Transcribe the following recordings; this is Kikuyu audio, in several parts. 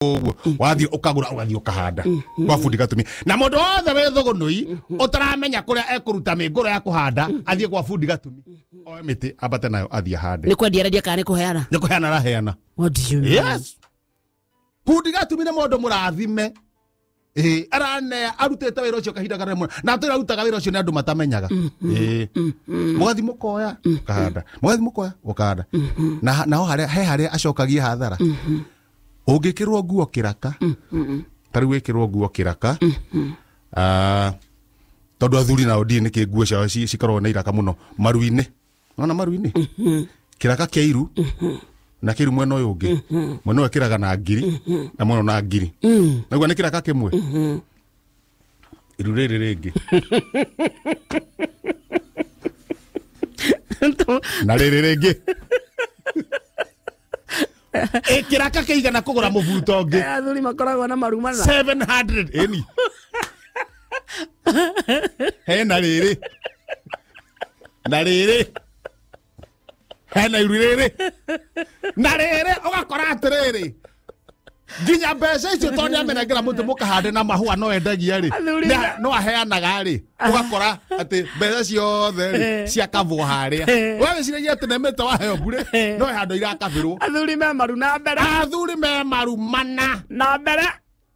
Ũguo wathiĩ ũkagũra, ũgathiĩ ũkahanda kwa bundi Gatumi. Na mũndũ wothe wĩ Thũgũnũi ũtaramenya kũrĩa ekũruta mĩngũrũ ya kũhanda, athiĩ kwa bundi Gatumi, oe mĩtĩ ambate nayo, athiĩ ahande. Nĩ kwendia arendia kana nĩ kũheana? Nĩ kũheana araheana. What do you mean? Yes, bundi Gatumi nĩ mũndũ mũrathime. Ĩĩ, arane arutĩte wĩra ũcio kahinda kanene mũno, na atũra arutaga wĩra ũcio nĩ andũ matamenyaga. Ĩĩ, mũgathiĩ mũkoya ũkahanda, mũgathiĩ mũkoya ũkahanda. Na naho harĩa he harĩa acokagia hathara, ũngĩkĩrwo nguo kĩraka, ta rĩu wĩkĩrwo nguo kĩraka, ah, tondũ athuri nao ndiĩ nĩkĩ nguo ciao cikoragwo na iraka mũno maru-inĩ. Nona maru-inĩ kĩraka kĩa iru na kĩru mwena ũyũ ũngĩ, mwena ũyũ kĩraga na ngiri na mwena ũyũ na ngiri, naguo nĩ kĩraka kĩmwe, iru rĩrĩ rĩngĩ na rĩrĩ rĩngĩ. Ĩ, kĩraka kĩigana kũgũra mũbuto ũngĩ. Athuri makoragwo na maru mana. 700 ĩni hena rĩrĩ na rĩrĩ, hena iru rĩrĩ na rĩrĩ, ũgakora atĩrĩrĩ, nginya mbeca icio tondũ nĩamenengera mũtĩ mũkahande na mahũa no endagia rĩ, Athuri no aheanaga rĩ, ũgakora atĩ mbeca ciothe rĩ ciakabwo harĩa. We wĩciragia atĩ nĩ mĩtĩ waheo mbure, no handũ irakabĩrwo. Athuri me maru na mbere. Athuri me maru mana. Na mbere.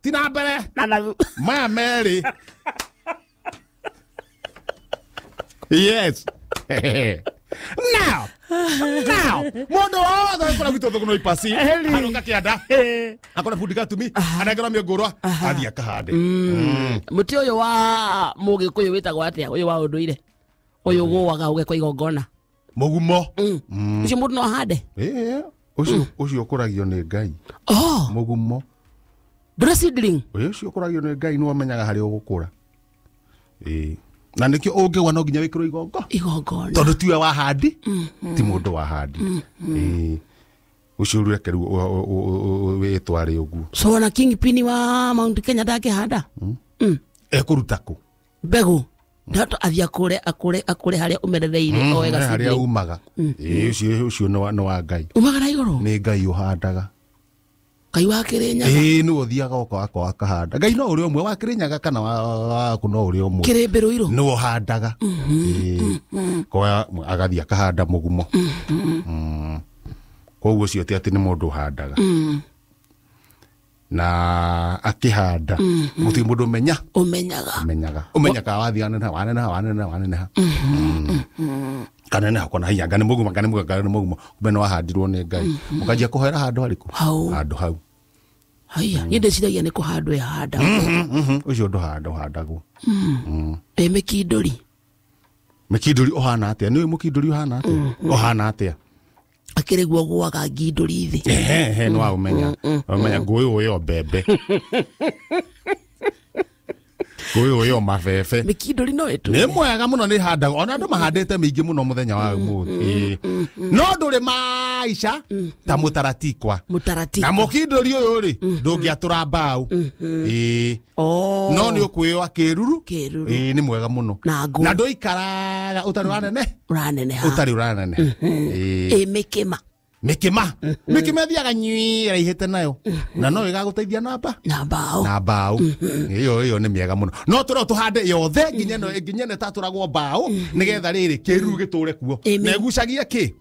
Ti na mbere. Na nathu. Maya merĩ, yes. Now mũndũ wothe ũkora gwitũ Thũgũnũi pasi Eli. aroka kĩanda, akora bundi Gatumi, anengerwo mĩũngũrwa, athiĩ akahande. Mũtĩ ũyũ wa mũgĩkũyũ wĩtagwo atĩa, ũyũ wa ũndũire, ũyũ ũgũaga ũgekwo igongona? Mũgumo. Ũcio mũndũ no ahande? Ĩĩ, ũcio ũkũragio nĩ Ngai. Oh. Mũgumo. Ndũrĩ seedling. Ũyũ ũcio ũkũragio nĩ Ngai, nĩwe ũmenyaga harĩa ũgũkũra. Ĩĩ, na nĩkĩo ũngĩgwa no nginya wĩkĩrwo igongo. Igongona. Tondũ tiwe wahandi, ti mũndũ wahandi. Ĩĩ, ũcio reke rĩu wĩtware ũguo. So ona kingpin wa Mount Kenya ndangĩhanda? Ekũruta kũ? Mbegũ ndato athiĩ akũre akũre akũre harĩa ũmerereire oe harĩa ga seedling. Umaga. Ĩĩ, ũcio nĩ wa Ngai. Umaga na igũrũ. Nĩ Ngai ũhandaga. Ngai wa Kĩrĩnyaga. Ĩĩ, nĩwe ũthiaga ũkoa akahanda. Ngai no ũrĩa ũmwe wa Kĩrĩnyaga kana waku, no ũrĩa ũmwe. Kĩrĩmbĩ rũirũ. Nĩwe ũhandaga. Ĩĩ. Koya agathiĩ akahanda mũgumo. Koguo ũcio ti atĩ nĩ mũndũ ũhandaga na akĩhanda gũtirĩ mũndũ ũmenya. Ũmenyaga. Ũmenyaga wathiĩ waneneha, waneneha, waneneha, waneneha, kaneneha kona hinya, nga nĩ mũgumo, nga nĩ mũgumo, nga nĩ mũgumo, kumbe nĩ wahandirwo nĩ Ngai, ũkanjia kũhoera handũ harĩkũ? Hau. Handũ hau. Haiya, niĩ ndĩciragia nĩ kũhandwo ĩhanda. Ũcio ndũhanda, ũhandagwo. Ĩ mĩkindũri? Mĩkindũri ũhana atĩa? Nĩ ũĩ mũkindũri ũhana atĩa? Ũhana atĩa? Akĩrĩ guo gũaga ngindũri thĩ. Ehe, ehe, nĩ waũmenya, ũmenya ngũyũ ũyũ mbembe, ngũyũ ũyũ mabebe. Mĩkindũri no ĩtũ. Nĩ mwega mũno, nĩ handagwo, ona andũ mahandĩte mĩingĩ mũno mũthenya wa ũmũthĩ. Ĩĩ. No ndũrĩ maica ta mũtaratikwa. Mũtarati. Na mũkindũri ũyũ rĩ, ndũngĩatũra mbaũ. Ĩĩ. Oh. No nĩ ũkwĩyoa kĩruru. Kĩruru. Ĩĩ, nĩ mwega mũno. Na ngũ. Na ndũikaraga ũtarĩ ũranene. Ũraneneha. Ũtarĩ ũraneneha. Ĩĩ. Ĩ mĩkĩma? Mĩkĩma ĩthiaga nyui ĩraihĩte nayo, na no ĩgagũteithia namba. Na mbaũ. Na mbaũ ĩyo nĩ mĩega mũno, no tũrĩa tũhande yothe nginya ĩno ĩtatũragwo mbaũ, nĩgetha rĩrĩ kĩruru gĩtũre kuo. Ĩmi. Na ĩgucagie kĩ?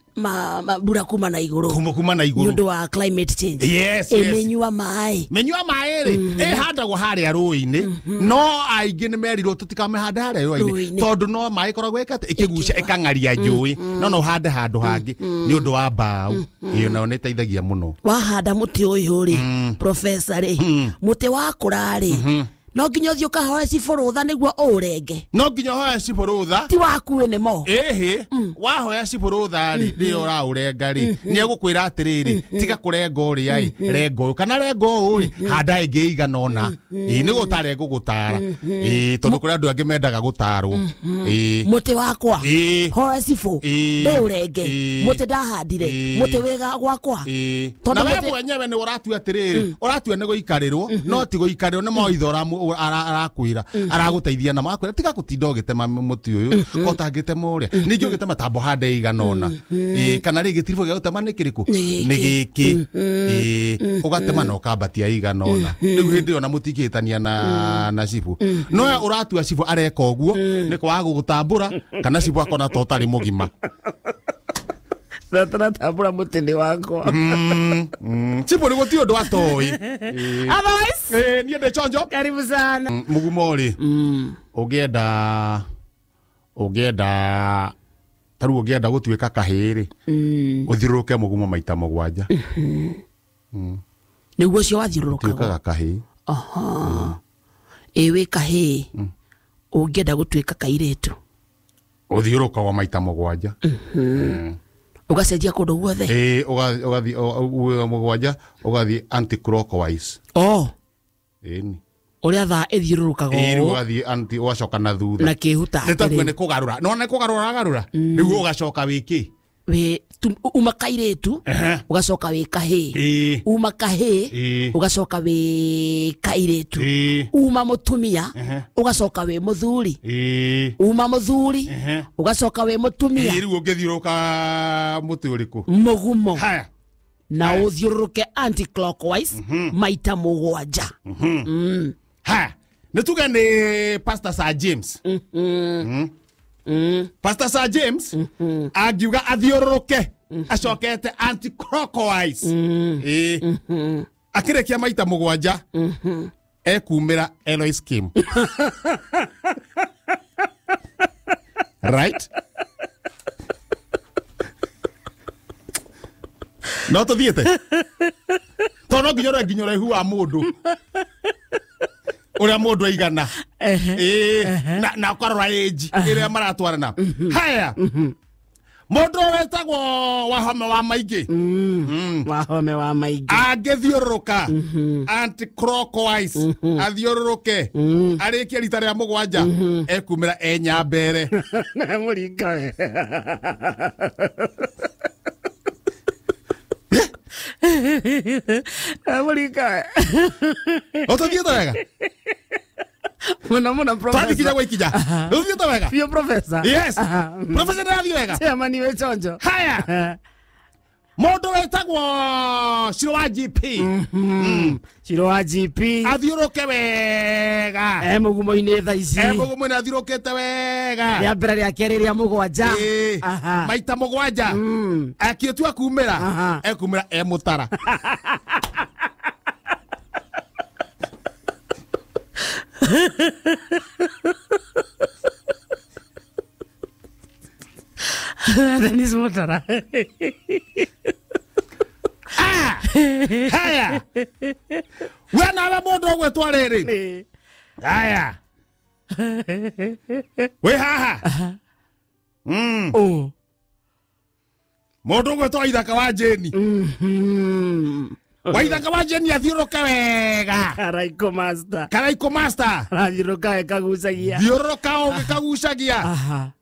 Mbura kuma na igũrũ. Kuma na Nĩ igũrũ. ũndũ wa climate change. Yes, Ĩ yes. mĩnyua maĩ? Mĩnyua maĩ rĩ, ĩhandagwo harĩa rũĩ-inĩ, no aingĩ nĩ merirwo tũtikamĩhande harĩa rũĩ-inĩ Rũĩ-inĩ. tondũ no maĩ ĩkoragwo ĩkate ĩkĩgucia ĩkang'aria njũĩ, no ũhande handũ hangĩ nĩ ũndũ wa mbaũ. Ĩyo nayo nĩ ĩteithagia mũno. Wahanda mũtĩ ũyũ rĩ, profesa rĩ, mũtĩ wakũra rĩ, no nginya ũthiĩ ũkahoe cibũ rũtha nĩguo ũũrenge? No nginya ũhoe cibũ rũtha. Ti waku nĩ mo? Ĩhĩ, wahoya cibũ rũtha rĩ, rĩrĩa ũraũrenga rĩ, nĩ egũkwĩra atĩrĩrĩ, tiga kũrenga ũrĩa ĩ, renga ũyũ kana renga ũũ rĩ, handa ĩngĩ ĩigana ũna. Ĩĩ, nĩ gũtara egũgũtara. Ĩĩ, tondũ kũrĩ andũ angĩ mendaga gũtarwo. Ĩĩ. Mũtĩ wakwa, Ĩĩ. hoe cibũ Ĩĩ. ndĩũrenge? Ĩĩ. Mũtĩ ndahandire, Ĩĩ. mũtĩ wĩga gwakwa. Ĩĩ. Tondũ Na we mũtĩ- mwenyewe nĩ ũratua atĩrĩrĩ, ũratua nĩ gũikarĩrwo, no ti gũikarĩrwo, nĩ mawaitha. Arakwira aragũteithia na makwira tiga gũtinda ũgĩtema mũtĩ ũyũ kotangĩtema ũrĩa ningĩ ũgĩtema tambo hande igana ũna kana rĩ gĩtiribũ gĩa gũtema nĩ kĩrĩkũ nĩ gĩkĩ ũgatema na ũkambatia igana ũna rĩu hĩndĩ ĩyo na mũtingĩhĩtania na cibũ no ũratua cibũ areka ũguo nĩ kwaga gũgũtambũra kana cibũ akona ta ũtarĩ mũgima Natambura mũtĩ wakwa cibũ nĩ gũtirĩ ũndũ atoĩ. Otherwise niĩ ndĩ chonjo. Karibu sana. Mũgumo rĩ ũngĩenda tarĩu ũngĩenda gũtuĩka kahĩĩ rĩ ũthiũrũrũke mũgumo maita 7. Nĩguo ũcio wathiũrũrũkaga tuĩkaga kahĩĩ. Ĩ wĩ kahĩĩ ũngĩenda gũtuĩka kairĩtu ũthiũrũrũkaga maita 7. Ugacenjia kũndũ guothe. Ũgathiĩ 7 ũgathiĩ anti clockwise. Ĩni ũrĩa thaa ĩthiũrũrũkaga ũũ ũgathiĩ anti ũgacoka na thutha na kĩhuta nĩ takuo nĩ kũgarũra no nĩ kũgarũra garũra rĩu ũgacoka wĩkĩ uma kairĩtu ũgacoka wĩ kahĩĩ uma kahĩĩ ũgacoka wĩ kairĩtu uma mũtumia ũgacoka wĩ mũthuri uma mũthuri ũgacoka wĩ mũtumia. Rĩu ũngĩthiũrũrũka mũtĩ ũrĩkũ mũgumo na ũthiũrũrũke anti clockwise maita 7. Ha nĩ tuge nĩ Pastor Sir James. Pastor Sir James angiuga athiũrũrũke acokete anti clockwise akĩrĩkia maita 7 ekumĩra Eloise Kim. Right? No tũthiĩte tondũ no nginya ũrore nginya ũraihu wa mũndũ ũrĩa mũndũ aigana na ũkarora age ĩrĩa maratwarana. Haya mũndũ wetagwo Wahome wa Maingĩ Wahome wa Maingĩ angĩthiũrũrũka anti clockwise athiũrũrũke arĩkie rita rĩa 7 ekumĩra e Nyambere. Mũringa mũringa ũtũthiĩte wega Muna muna professor. Twathikinya gwikinya. Ũthiĩte wega? Biũ professor. Yes. Professor ndathiĩ wega? Chairman wĩ chonjo. Haya. Mũndũ wetagwo Shiro wa GP. Shiro wa GP. Athiũrũke wega. Mũgumo-inĩ thaa ici. Mũgumo-inĩ athiũrũkĩte wega. Rĩa mbere rĩa kerĩ rĩa 7. Maita 7. Akĩtua kumĩra ekumĩra e mũtara. Denis Mutara. Haya. We nawe mũndũ ũgwĩtwo rĩrĩ. Haya. Wĩ haha. Mũndũ ũgwĩtwo Ithaka wa Jane. Waithaka wa Jane athiũrũke wega. Karaiko master. Karaiko master. Athiũrũka ĩkagucagia. Thiũrũrũka ũgĩkagucagia.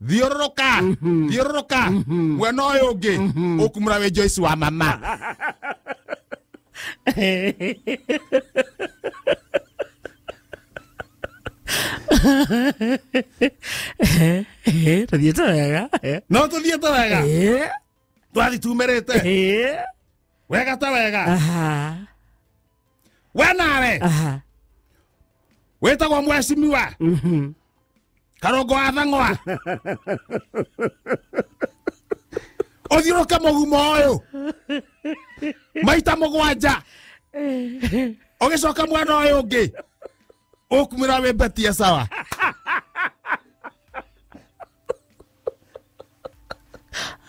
Thiũrũrũka. Thiũrũrũka. Mwena ũyũ ũngĩ ũkumũra wĩ Joyce wa mama. Tũthiĩte wega. No tũthiĩte wega. Twathi tumĩrĩte. Wega ta wega. We nawe wĩtagwo mwecimiwa Karongo wa Thang'wa ũthiũrũke mũgumo ũyũ maita 7 ũgĩcoka mwena ũyũ ũngĩ ũkumĩra wĩ Betia sawa.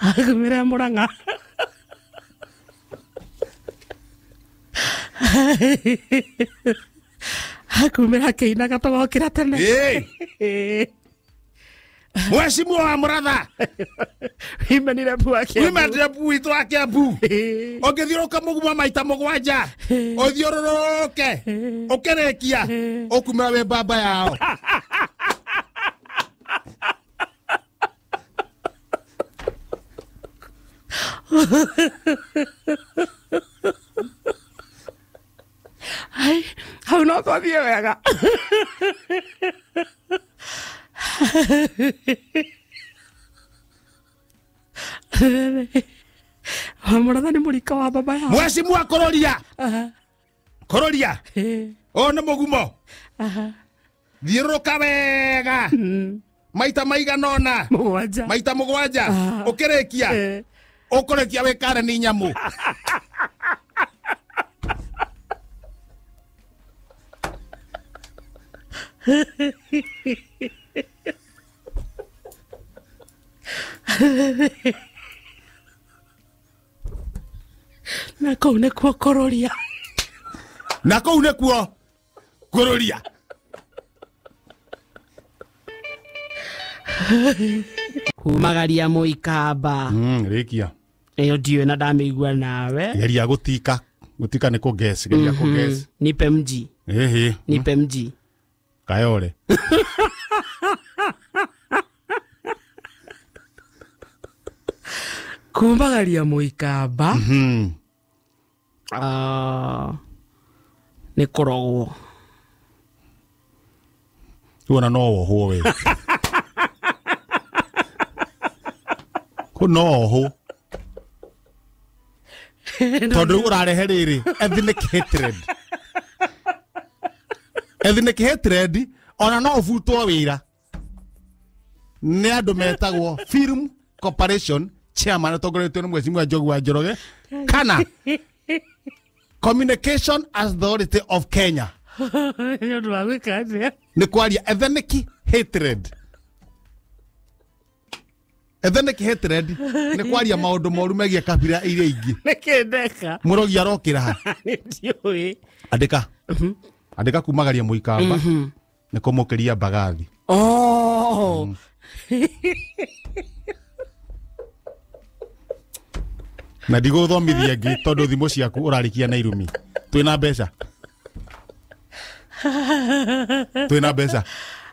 Akumĩra Mũrang'a. Akumĩra akĩinaga tũgokĩra tene. Mheshimiwa wa Muratha. Women rep wa Kiambu. Women rep witũ wa Kiambu. Ũngĩthiũrũka mũgumo maita 7 ũthiũrũrũke ũkĩrĩkia ũkumĩra wĩ baba yao. Ai, hau no twathiĩ wega. Mũratha nĩ mũrika wa baba yao. Mheshimiwa kororia. Kororia. O nĩ mũgumo. Thiũrũrũka wega. Maita maigana ũna. Mũgwanja. Maita mũgwanja. Ũkĩrĩkia. Ũkũrĩkia wĩkare nĩ nyamũ. Na kũu nĩkuo kũrũria. Na kũu nĩkuo kũrũria. Kumagaria mũikamba. Rĩkia. Ĩyo ndiũĩ na ndamĩigua nawe. Geria gũtika. Gũtika nĩ kũguess. Geria kũguess. Nipe mji. Ĩhĩ. Nipe mji. Kayole. Kumagaria mũikamba. Nĩ kũrogwo. Wona no wohwo we. Kũ no wohwo. Tondũ ũrarehe rĩrĩ ethnic hatred. Ethnic hatred ona no ũbutwo wĩra nĩ andũ metagwo Film Corporation chairman atongoretio nĩ Mheshimiwa Njogu wa Njoroge kana Communication Authority of Kenya. Nĩ ũndũ wa gwĩka atĩa? Nĩ kwaria ethnic hatred. Ethnic hatred nĩ kwaria maũndũ moru megiĩ kabira iria ingĩ. Nĩkĩ ndeka? Mũrogi arokĩra ha? Nĩ ndiũĩ. Andĩka. Andĩka kumagaria mũikamba. Nĩ kũmũkĩria mbagathi. Oh. Na ndigũthomithia ĩngĩ tondũ thimũ ciaku ũrarĩkia na irumi. Twĩna mbeca. Twĩna mbeca.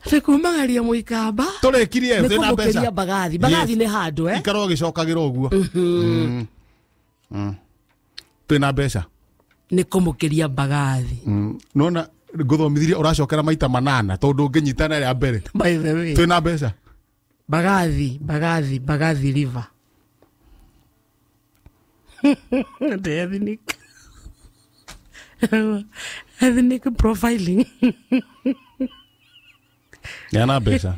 Nĩ kumagaria mũikamba. Tũrĩkirie twĩna mbeca. Nĩ kũmũkĩria mbagathi. Mbagathi nĩ handũ eh? Ikara ũgĩcokagĩra ũguo. Twĩna mbeca. Nĩ kũmũkĩria mbagathi. Nona ngũthomithirie ũracokera maita manana tondũ ũngĩnyitana rĩa mbere. By the way. Twĩna mbeca. Mbagathi, mbagathi, mbagathi river. The ethnic. Ethnic profiling. Yana mbeca.